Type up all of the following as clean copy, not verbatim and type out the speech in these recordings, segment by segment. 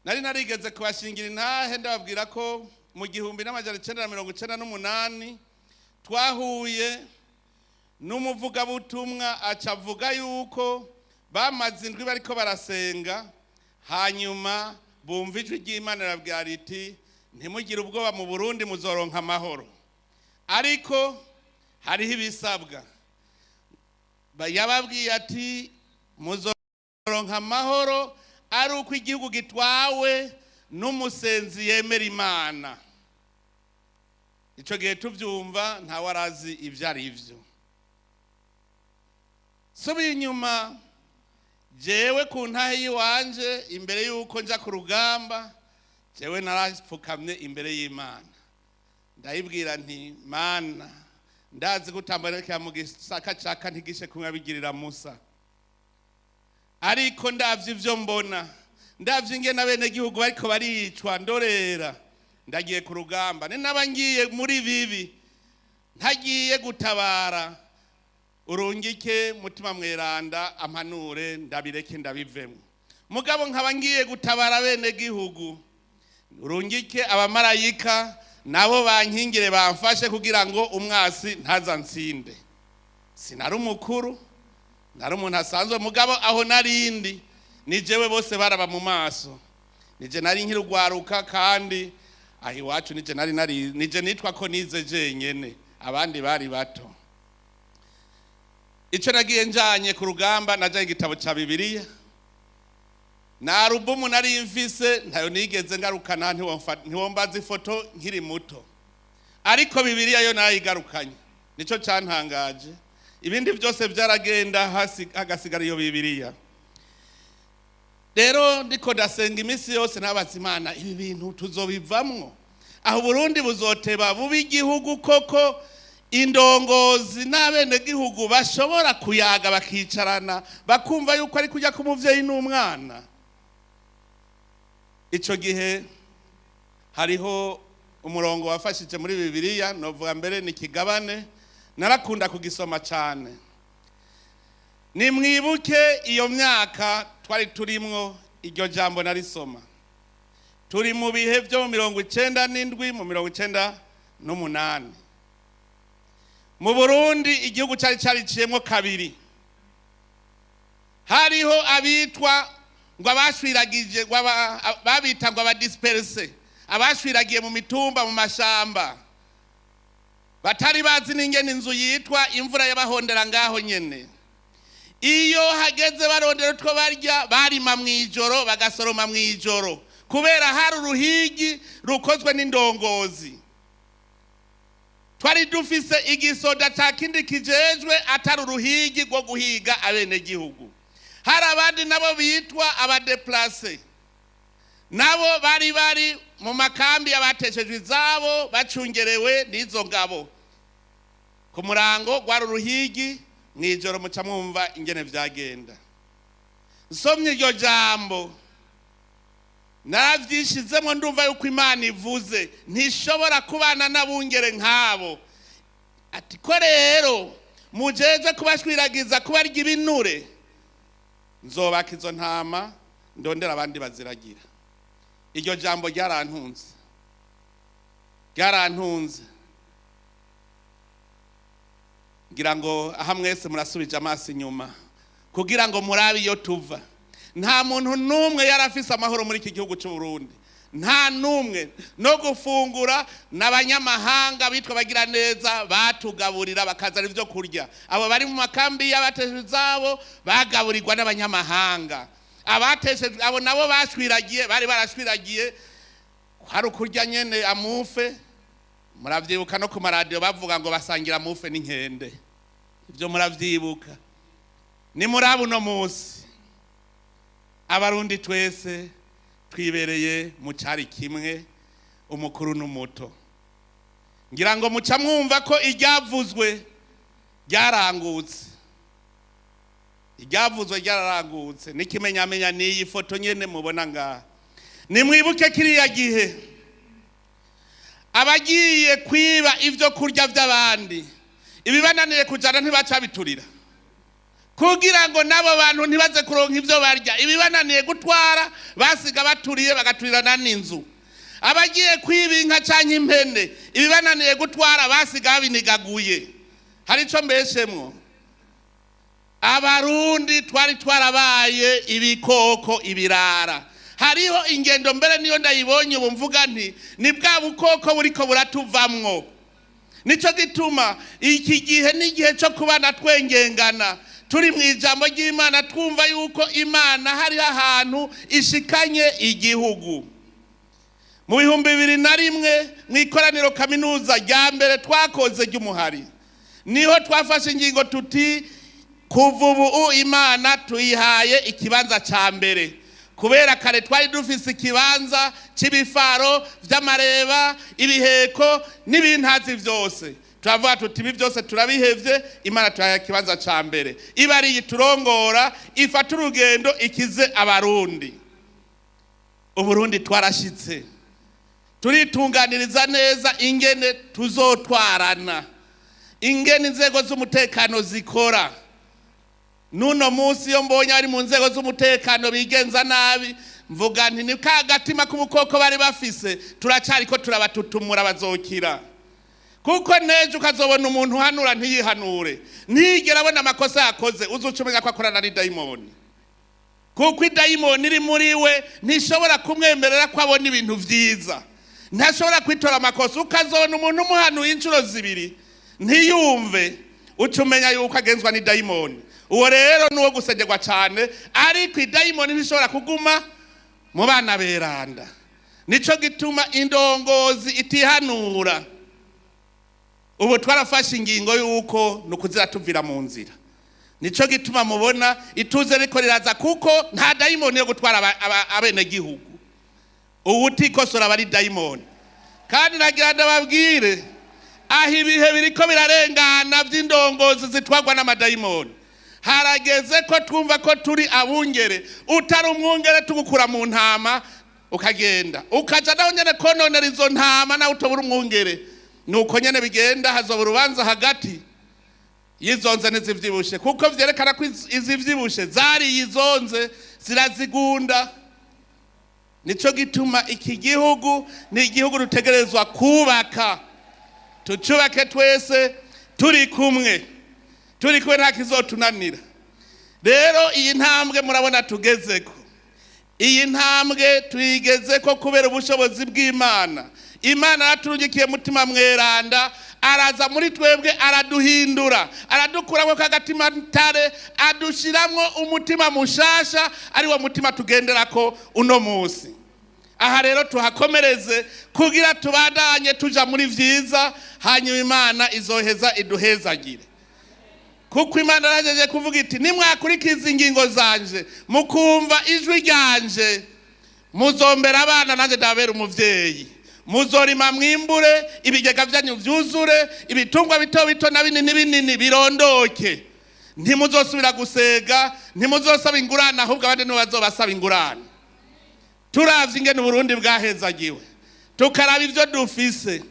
Nari narigeze kubashingira intahe, ndababwira ko mu 1998 twahuye n'umuvugabutumwa, aca avuga yuko bamaze indwi bariko barasenga, hanyuma bumva ijwi ry'Imana rirabwira riti: "Ntimugire ubwoba, mu Burundi muzoronka amahoro, ariko hariho ibisabwa." Yababwiye ati: "Muzoronka amahoro ari uko igihugu gitwawe n'umusenzi yemera Imana." Icyo gihe tubyumva, ntawe arazi ibyo ari byo. Subiye inyuma, jewe ku ntahe y'iwanje, imbere y'uko nja ku rugamba, jewe narapfukamye imbere y'Imana, ndayibwira nti: "Mana, ndazi gutambara mu gisaka caka ntigishe kumwe abigirira Musa, ariko ndavye ivyo mbona, ndavye ingene abenegihugu bariko baricwa ndorera, ndagiye ku rugamba. Ni naba ngiye muri bibi, ntagiye gutabara, urungike Mutima Mweranda ampanure, ndabireke ndabivemo. Mugabo nkaba ngiye gutabara bene gihugu, urungike abamarayika nabo bankingire, bamfashe kugira ngo umwasi ntazansinde." Sinari umukuru, nari umuntu asanzwe, mugabo aho narindi ni jewe bose baraba mu maso, nije nari nkirugwaruka, kandi aho iwacu nije nari nije nitwa ko nize jenyene, abandi bari bato. Icyo nagiye njanye ku rugamba, najanye igitabo ca Bibiliya na alubumu nari mfise, ntayo nigeze ngarukana. Ntiwombaza ifoto nkiri muto, ariko Bibiliya yo nayigarukanye. Nico cantangaje, ibindi byose byaragenda, hasi hagasigara iyo Bibiliya. Rero ndiko ndasenga iminsi yose, nabaza Imana: "Ibi bintu tuzobivamwo? Aho Burundi buzoteba buba igihugu koko indongozi n'abenegihugu bashobora kuyaga, bakicarana, bakumva yuko ari kujya k'umuvyeyi n'umwana?" Ico gihe hariho umurongo wafashije muri Bibiliya, novuga mbere ni kigabane, narakunda kugisoma cyane. Nimwibuke iyo myaka twari turimwo, iryo jambo narisoma turi mu bihe byo mu 97, mu 98. Mu Burundi igihugu cyari cyariciyemo kabiri. Hariho abitwa ngo abashwiragije, ngo babita ngo aba dispersés, abashwiragiye mu mitumba, mu mashamba, batari bazi n'ingene inzu yitwa, imvura y'abahondera ngaho nyene. Iyo hageze barondera utwo barya, barima mu ijoro, bagasoroma mu ijoro, kubera hari uruhigi rukozwe n'indongozi. Twari dufise igisoda ca kindi kijejwe atari uruhigi rwo guhiga abenegihugu. Hari abandi nabo bitwa aba déplacés, nabo bari mu makambi y'abateshejwe izabo, bacungerewe n'izo ngabo. Ku murango rwari uruhigi, mu ijoro muca mwumva ingene vyagenda. Nsomye iryo jambo, naravyishizemo, ndumva yuko Imana ivuze ntishobora kubana n'abungere nk'abo. Ati: "Ko rero mujeje kubashwiragiza, kubarya ibinure, nzobaka izo ntama, ndondera abandi baziragira." Iryo jambo ryarantunze, ryarantunze. Ngira ngo aha mwese murasubije amaso inyuma kugira ngo murabe iyo tuva. Nta muntu n'umwe yari afise amahoro muri iki gihugu cy'u Burundi, nta n'umwe. No gufungura, n'abanyamahanga bitwa bagira neza batugaburira, bakazana ibyo kurya. Abo bari mu makambi y'abateshejwe izabo bagaburirwa n'abanyamahanga. Abateshejwe abo nabo bashwiragiye, bari barashwiragiye, hari ukurya nyene amufe. Muravyibuka no ku maradiyo bavuga ngo basangira amufe n'inkende, ibyo muravyibuka. Ni muri uno munsi Abarundi twese twibereye mu cyari kimwe, umukuru n'umuto. Ngira ngo muca mwumva ko iryavuzwe ryarangutse, iryavuzwe ryararangutse. N'ikimenyamenya n'iyi foto nyene mubona ngaha. Nimwibuke kiriya gihe, abagiye kwiba ibyo kurya by'abandi, ibibananiye kujana ntibaca biturira. Kugira ngo n'abo bantu ntibaze kuronka ibyo barya, ibibananiye gutwara basiga baturiye, bagaturirana n'inzu. Abagiye kwiba inka cyangwa impene, ibibananiye gutwara basiga babinigaguye. Hari icyo mbeshemwo? Abarundi twari twarabaye ibikoko, ibirara. Hariho ingendo mbere niyo ndayibonye ubu mvuga nti ni bwa bukoko buriko buratuvamwo. Nicyo gituma iki gihe n'igihe cyo kubana twengengana, turi mu ijambo ry'Imana, twumva yuko Imana hariho ahantu ishikanye igihugu. Mu 2001, mu ikoraniro kaminuza rya mbere twakoze ry'umuhari, niho twafashe ingingo tuti: "Kuva ubu Imana tuyihaye ikibanza cya mbere." Kubera kare twari dufise ikibanza cy'ibifaro by'amareba, ibiheko n'ibintazi byose, turavuga tuti: "Ibi byose turabihevye, Imana tuyahaye ikibanza cya mbere, iba ari iturongora, ifata urugendo ikize Abarundi." Uburundi twarashitse turitunganiriza neza ingene tuzotwarana, ingene inzego z'umutekano zikora. N'uno munsi iyo mbonye ari mu nzego z'umutekano bigenza nabi, mvuga nti ni ka gatima k'ubukoko bari bafise, turacariko turabatutumura, bazokira. Kuko nejo ukazobona umuntu uhanura ntiyihanure, ntiyigera abona amakosa yakoze, uzuca umenya ko akorana n'idayimoni. Kuko idayimoni iri muri we ntishobora kumwemerera ko abona ibintu vyiza, ntashobora kwitora amakosa. Ukazobona umuntu umuhanuye inshuro zibiri ntiyumve, uca umenya yuko agenzwa n'idayimoni. Uwo rero ni uwo gusengerwa cyane, ariko idayimoni ntishobora kuguma mu bana beranda. Nico gituma indongozi itihanura, ubu twarafashe ingingo y'uko ni ukuzira tuvira mu nzira. Nico gituma mubona ituze riko riraza, kuko nta dayimoni yo gutwara abenegihugu. Ubu utikosora aba ari dayimoni. Kandi nagira ndababwire, aho ibihe biriko birarengana by'indongozi zitwarwa n'amadayimoni, harageze ko twumva ko turi abungere. Utari umwungere tugukura mu ntama, ukagenda ukaja naho nyene kononera izo ntama, nawe utobura umwungere. Nuko nyene bigenda, hazoba urubanza hagati y'izonze n'izivyibushe, kuko vyerekana ko izivyibushe zariye izonze, zirazigunda. Nico gituma iki gihugu ni igihugu dutegerezwa kubaka, tucubake twese turi kumwe. Turi kumwe nta kizotunanira. Rero iyi ntambwe murabona tugezeko, iyi ntambwe tuyigezeko kubera ubushobozi bw'Imana. Imana yaraturungikiye Mutima Mweranda, araza muri twebwe, araduhindura, aradukuramo kagatima ntare, adushiramwo umutima mushasha, ari wo mutima tugenderako uno munsi. Aha rero tuhakomereze kugira tubandanye tuja muri vyiza, hanyuma Imana izoheza iduhezagire. Kuko Imana yaragejeje kuvuga iti: "Nimwakurikiza ingingo zanje, mukumva ijwi ryanje, muzombera abana, nanjye ndabera umuvyeyi. Muzorima mwimbure, ibigega byanyu vyuzure, ibitungwa bito bito na binini binini birondoke. Ntimuzosubira gusega, ntimuzosaba ingurane, ahubwo abandi nibo bazobasaba ingurane." Turavye ingene Uburundi bwahezagiwe, tukaraba ivyo dufise,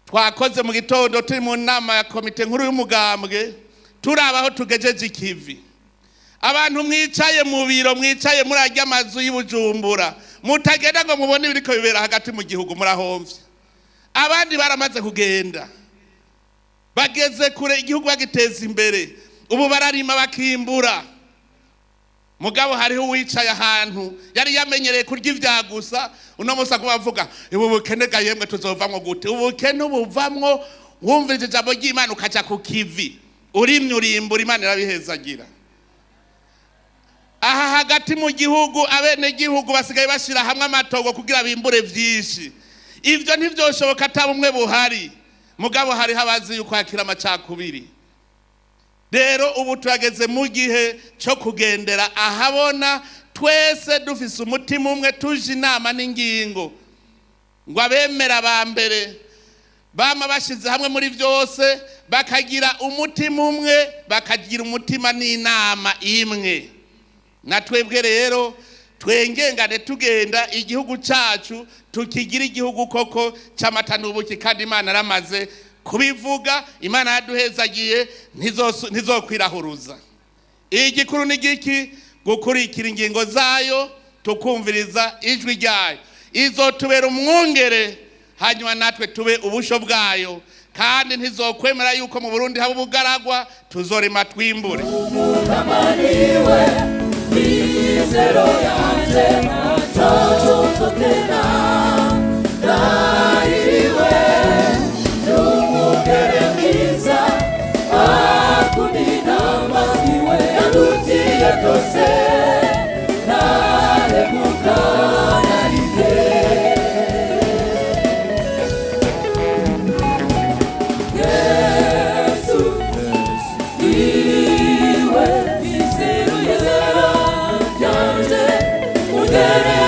twakoze mu gitondo turi mu nama ya komite nkuru y'umugambwe, turaba aho tugejeje ikivi. Abantu mwicaye mu biro, mwicaye muri arya mazu y'Ibujumbura, mutagenda ngo mubone ibiriko bibera hagati mu gihugu, murahomvye. Abandi baramaze kugenda, bageze kure, igihugu bagiteza imbere, ubu bararima bakimbura. Mugabo hariho uwicaye ahantu yari yamenyereye kurya ivya gusa, uno munsi aguma avuga: "Ubu bukene ga yemwe, tuzovamwo gute?" Ubukene buvamwo wumvise ijambo ry'Imana, ukaja ku kivi, urimye urimbura, Imana irabihezagira. Aha hagati mu gihugu, abenegihugu basigaye bashira hamwe amatongo kugira bimbure vyinshi. Ivyo ntivyoshoboka ata bumwe buhari. Mugabo hariho abazi yuko hakiri amacakubiri. Rero ubu turageze mu gihe cyo kugendera ahabona, twese dufise umutima umwe, tuje inama n'ingingo, ngo abemera ba mbere bama bashize hamwe muri byose, bakagira umutima umwe, bakagira umutima n'inama imwe. Na twebwe rero twengengane, tugenda igihugu cyacu tukigira igihugu koko cy'amata n'ubuki. Kandi Imana yaramaze. Kubivuga, Imana yaduhezagiye, ntizokwirahuruza. Igikuru ni giki? Gukurikira ingingo zayo, tukumviriza ijwi ryayo. Izotubera umwungere, hanyuma natwe tube ubusho bwayo, kandi ntizokwemera yuko mu Burundi haba ubugaragwa. Tuzorima twimbure. Amaniwe mizero yanje, ntacyo nzokena. Ndahiriwe n'umugere mwiza, akunda intama ziwe, yadutiye byose, ntahemuka na rimwe. Yesu iwe mizero yanje, ugere.